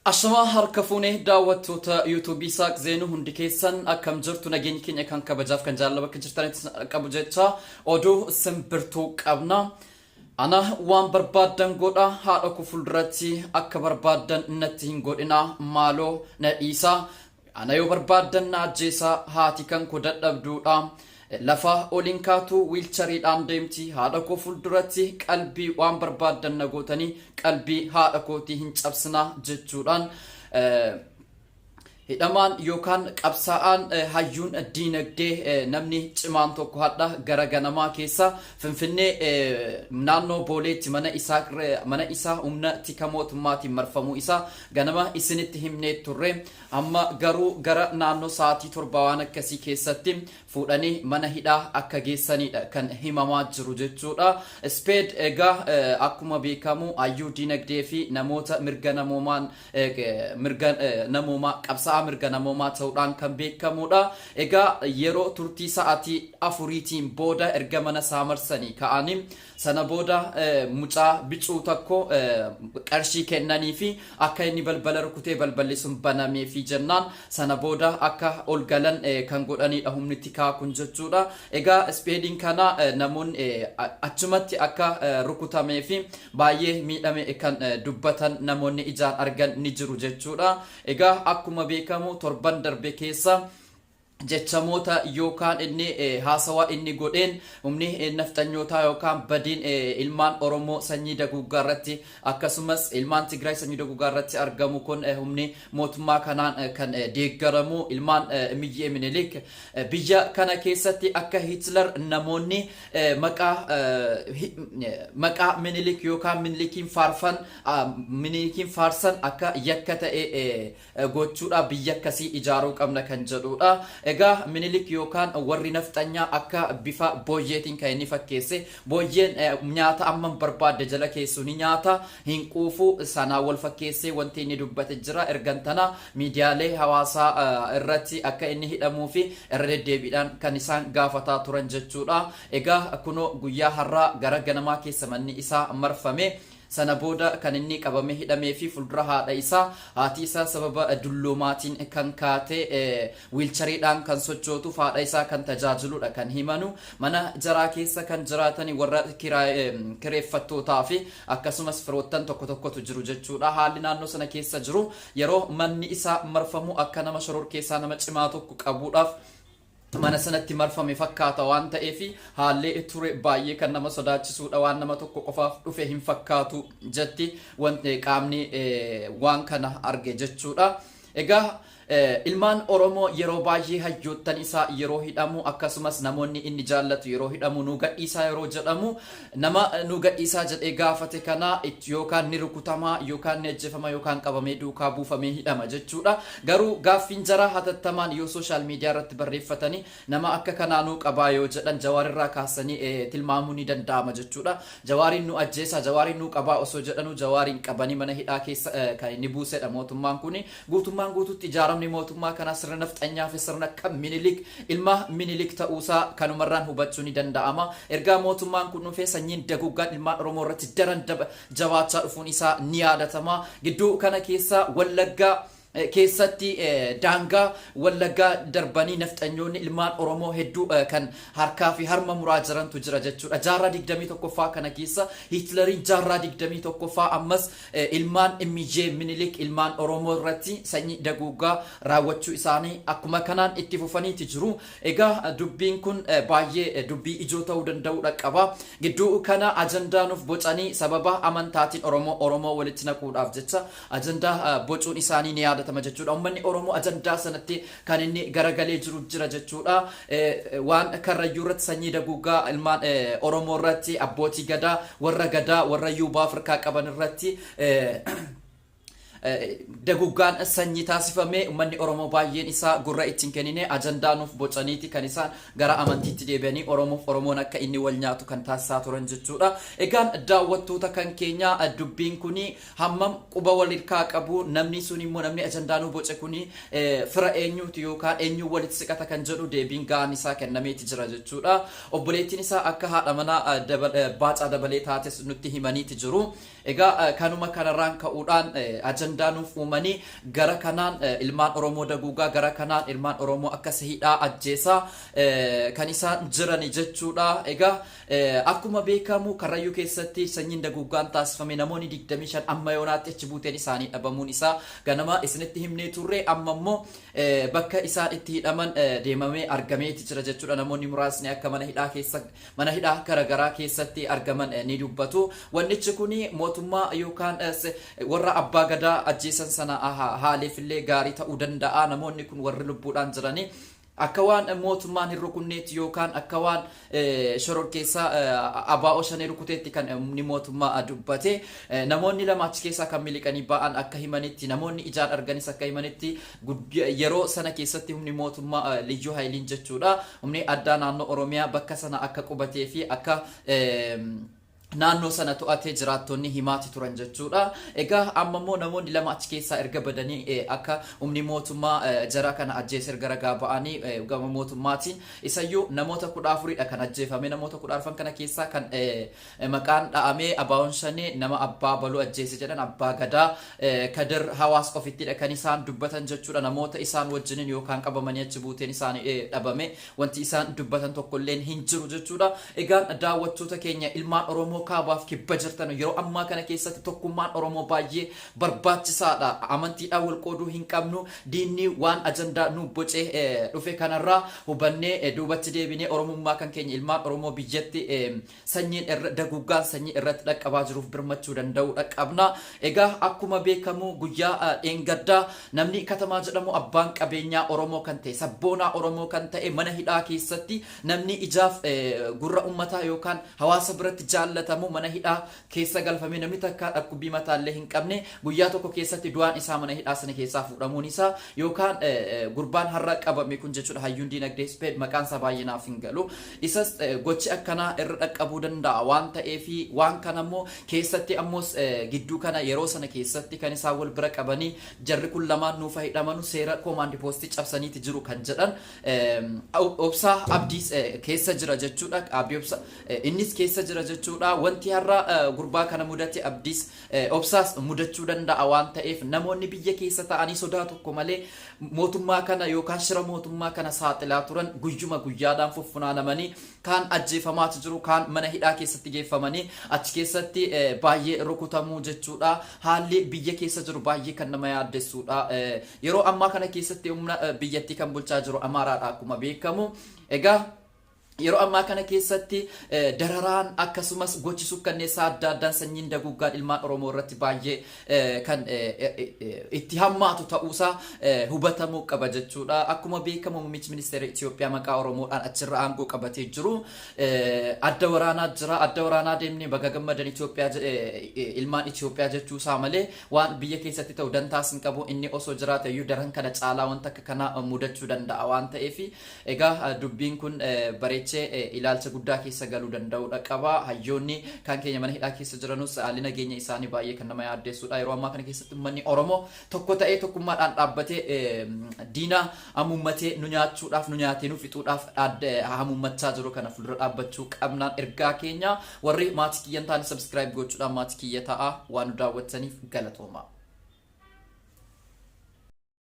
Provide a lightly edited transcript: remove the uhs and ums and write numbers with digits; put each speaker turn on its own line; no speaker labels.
Ashamaa harka fuune daawwattoota YouTube Isaaq Zeenuu, hundi keessan akkam jirtu? Nageenyi keenya kan kabajaaf kan jaalala bakka jirtanitti qabu jecha oduu simbirtuu qabna. Ana waan barbaaddan godha, haadha koo fuulduratti akka barbaaddan natti hin godhina, maaloo na dhiisa. Ana yoo barbaaddan na ajjeesa, haati kan koo dadhabduudha. Lafa oliin kaatu, wiilchariidhaan deemti. Haadha koo fuulduratti qalbii waan barbaaddan na gootanii qalbii haadha kootii hin cabsinaa jechuudhaan hidhamaan yookaan qabsaa'aan hayyuun diinagdee namni cimaan tokko hadha gara ganamaa keessa Finfinnee naannoo Booleetti mana isaa humna tika mootummaatiin marfamuu isaa ganama isinitti himnee turre. Amma garuu gara naannoo sa'aatii 7 waan akkasii keessatti fuudhanii mana hidhaa akka geessanidha kan himamaa jiru jechuudha. Speed egaa akkuma beekamu hayyuu diinagdee fi namoota mirga namoomaan mirga namoomaa, qabsaa'aa mirga namoomaa ta'uudhaan kan beekamudha. Egaa yeroo turtii sa'aatii 4tiin booda erga mana isaa marsanii ka'anii, sana booda mucaa bicuu tokko qarshii kennanii fi akka inni balbala rukutee balballi sun banamee fi jennaan, sana booda akka ol galan kan godhanidha humni tikaa kun jechuudha. Egaa Speediin kana namoonni achumatti akka rukutamee fi baay'ee miidhame kan dubbatan namoonni ijaan argan ni jiru jechuudha. Egaa akkuma beekamu torban darbe keessa jechamoota yookaan inni haasawaa inni godheen humni nafxanyootaa yookaan badiin ilmaan Oromoo sanyii daguuggaa irratti, akkasumas ilmaan Tigraay sanyii daguuggaa irratti argamu kun, humni mootummaa kanaan kan deeggaramu ilmaan Miyyee Minilik biyya kana keessatti akka Hitler namoonni maqaa Minilik yookaan Minilikiin faarfan, Minilikiin faarsan akka yakka ta'e gochuudha, biyya akkasii ijaaruu qabna kan jedhudha. Egaa Minilik yookaan warri nafxanyaa akka bifa booyyeetiin kan inni fakkeesse, booyyeen nyaata amman barbaadde jala keessu ni nyaata, hin quufu, sanaan wal fakkeessee wanti inni dubbate jira. Ergan tana miidiyaalee hawaasaa irratti akka inni hidhamuu fi irra deddeebiidhaan kan isaan gaafataa turan jechuudha. Egaa kunoo guyyaa har'aa gara ganamaa keessa manni isaa marfame. Sana booda kan inni qabamee hidhamee fi fuuldura haadha isaa, haati isaa sababa dulloomaatiin kan kaate wiilchariidhaan kan sochootuuf haadha isaa kan tajaajiludha kan himanu. Mana jaraa keessa kan jiraatan warra kireeffattootaa fi akkasumas firoottan tokko tokkotu jiru jechuudha. Haalli naannoo sana keessa jiru yeroo manni isaa marfamu akka nama shoror keessaa nama cimaa tokko qabuudhaaf mana sanatti marfame fakkaata waan ta'eef, haalli ture baay'ee kan nama sodaachisuudha, waan nama tokko qofaaf dhufe hin fakkaatu jetti wanti qaamni waan kana arge jechuudha. Egaa ilmaan Oromoo yeroo baay'ee hayyoottan isaa yeroo hidhamu, akkasumas namoonni inni jaallatu yeroo hidhamu, nu gadhiisaa yeroo jedhamu, nama nu gadhiisaa jedhee gaafate kana yookaan ni rukutama, yookaan ni ajjeefama, yookaan qabamee duukaa buufamee hidhama jechuudha. Garuu gaaffiin jara hatattamaan yoo social media irratti barreeffatanii nama akka kanaa nuu qabaa yoo jedhan, Jawaarirraa kaasanii tilmaamuu ni danda'ama jechuudha. Jawaariin nu ajjeesaa, Jawaariin nu qabaa osoo jedhanuu Jawaariin qabanii mana hidhaa keessa kan inni buusedha mootummaan kuni. Guutummaan guutuutti ijaaramni mootummaa kanaa sirna nafxanyaa fi sirna kan Minilik, ilma Minilik ta'uusaa kanumarraan hubachuu ni danda'ama. Ergaa mootummaan kun dhufee sanyiin daguggaan ilmaan Oromoo irratti daran jabaachaa dhufuun isaa ni yaadatama. Gidduu kana keessa Wallaggaa keessatti daangaa Wallaggaa darbanii nafxanyoonni ilmaan Oromoo hedduu kan harkaa fi harma muraa jirantu jira jechuudha. Jaarraa 21ffaa kana keessa Hiitleriin jaarraa 21ffaa ammas ilmaan Immijee Minilik ilmaan Oromoo irratti sanyii daguuggaa raawwachuu isaanii akkuma kanaan itti fufaniiti jiru. Egaa dubbiin kun baay'ee dubbii ijoo ta'uu danda'uudha qaba. Gidduu kana ajandaa nuuf bocanii sababa amantaatiin Oromoo Oromoo walitti naquudhaaf jecha ajandaa bocuun isaanii ni yaadatama jechuudha. Uummanni Oromoo ajandaa sanatti kan inni garagalee jiru jira jechuudha. Waan Karrayyuu irratti sanyii daguuggaa ilmaan Oromoo irratti, abbootii gadaa, warra gadaa, warra yuubaa Afrikaa qaban irratti daguggaan sanyii taasifame, uummanni Oromoo baay'een isaa gurra ittiin kennine. Ajandaa nuuf bocaniiti kan isaan gara amantiitti deebi'anii Oromoof Oromoon akka inni wal nyaatu kan taasisaa turan jechuudha. Egaan daawwattoota kan keenya, dubbiin kuni hammam quba walirkaa qabu, namni sun immoo namni ajandaa nu boce kuni fira eenyuuti yookaan eenyuun walitti siqata kan jedhu deebiin ga'aan isaa kennameeti jira jechuudha. Obboleettiin isaa akka haadha manaa Baacaa Dabalee taates nutti himaniiti jiru. Egaa kanuma kanarraan ka'uudhaan ajandaa ajandaa nuuf uumanii gara kanaan ilmaan Oromoo daguugaa, gara kanaan ilmaan Oromoo akka hidhaa ajjeesaa kan isaan jirani jechuudha. Egaa akkuma beekamu Karrayyuu keessatti sanyiin daguuggaan taasifame namoonni 25 amma yoonaatti achi buuteen isaanii dhabamuun isaa ganama isinitti himnee turre. Amma immoo bakka isaan itti hidhaman deemamee argameeti jira jechuudha. Namoonni muraasni akka mana hidhaa keessa mana hidhaa garaagaraa keessatti argaman ni dubbatu. Wannichi kun mootummaa yookaan warra abbaa gadaa ajjeesan sana haaleefillee gaarii ta'uu danda'a. Namoonni kun warri lubbuudhaan jiranii akka waan mootummaan hin rukunneetti yookaan akka waan shororkeessaa ABO Shanee rukuteetti kan inni mootummaa dubbate. Namoonni lama achi keessaa kan miliqanii ba'an akka himanitti, namoonni ijaan arganis akka himanitti, yeroo sana keessatti humni mootummaa Liyyuu Haayiliin jechuudha, humni addaa naannoo Oromiyaa bakka sana akka qubatee fi akka naannoo sana to'atee jiraattonni himaati turan jechuudha. Egaa amma immoo namoonni lama achi keessaa erga badanii akka humni mootummaa jara kana ajjeese erga ragaa ba'anii gama mootummaatiin isayyuu namoota 14dha kan ajjeefame. Namoota 14 kana keessaa kan maqaan dha'amee ABO'n Shanee nama abbaa baluu ajjeese jedhan abbaa gadaa Kadir Hawaas qofittidha kan isaan dubbatan jechuudha. Namoota isaan wajjiniin yookaan qabamanii achi buuteen isaanii dhabame wanti isaan dubbatan tokkolleen hin jiru jechuudha. Egaan daawwattoota keenya, ilmaan Oromoo kaabaaf kibba jirtan, yeroo ammaa kana keessatti tokkummaan Oromoo baay'ee barbaachisaadha. Amantiidhaan wal qooduu hin qabnu. Diinni waan ajandaa nu bocee dhufe kanarraa hubannee duubatti deebinee Oromummaa kan keenya ilmaan Oromoo biyyatti sanyiin irra daguuggaan sanyii irratti dhaqqabaa jiruuf birmachuu danda'uudha qabna. Egaa akkuma beekamu guyyaa dheengaddaa namni Katamaa jedhamu, abbaan qabeenyaa Oromoo kan ta'e, sabboonaa Oromoo kan ta'e, mana hidhaa keessatti namni ijaaf gurra ummataa yookaan hawaasa biratti jaallatamu mana hidhaa keessa galfamee, namni takka dhukkubbii mataallee hin qabne guyyaa tokko keessatti du'aan isaa mana hidhaa sana keessaa fuudhamuun isaa, yookaan gurbaan har'a qabame kun jechuudha, hayyuun diinagdee Speen maqaan isaa baay'ee naaf hin galu, isas gochi akkanaa irra dhaqqabuu danda'a waan ta'eefi, waan kana immoo keessatti ammoo gidduu kana yeroo sana keessatti kan isaan wal bira qabanii jarri kun lamaan nuufa hidhamanu seera koomaandi poostii cabsaniiti jiru kan jedhan Obsaa Abdiis keessa jira jechuudha. Abdii Obsa innis keessa jira jechuudha. Wanti har'a gurbaa kana mudate Abdiis Obsaas mudachuu danda'a waan ta'eef, namoonni biyya keessa ta'anii sodaa tokko malee mootummaa kana yookaan shira mootummaa kana saaxilaa turan guyyuma guyyaadhaan fuffunaanamanii kaan ajjeefamaatu jiru, kaan mana hidhaa keessatti geeffamanii achi keessatti baay'ee rukutamuu jechuudha. Haalli biyya keessa jiru baay'ee kan nama yaaddessuudha. Yeroo ammaa kana keessatti humna biyyattii kan bulchaa jiru Amaaraadha akkuma beekamu. Egaa yeroo ammaa kana keessatti dararaan akkasumas gochi sukkanneessaa adda addaan sanyiin daguuggaan ilmaan Oromoo irratti baay'ee kan itti hammaatu ta'uusaa hubatamuu qaba jechuudha. Akkuma beekamu muummichi ministeera Itoophiyaa maqaa Oromoodhaan achirra aangoo qabatee jiru adda waraanaa jira. Adda waraanaa deemnee baga gammadan Itoophiyaa ilmaan Itoophiyaa jechuusaa malee waan biyya keessatti ta'u dantaas hin qabu. Inni osoo jiraate iyyuu daran kana caalaa wanta akka kanaa mudachuu danda'a waan ta'eef, egaa dubbiin kun bareechee ilaalcha guddaa keessa galuu danda'uudha qaba. Hayyoonni kan keenya mana hidhaa keessa jiranus haalli nageenya isaanii baay'ee kan nama yaaddessuudha. Yeroo ammaa kana keessatti uummanni Oromoo tokko ta'ee tokkummaadhaan dhaabbatee diina hamuummatee nu nyaachuudhaaf, nu nyaatee nu fixuudhaaf hamuummachaa jiru kana fuuldura dhaabbachuu qabnaan ergaa keenya. Warri maatii kiyya hin taane subscribe gochuudhaan maatii kiyya ta'a. Waan nu daawwattaniif galatooma.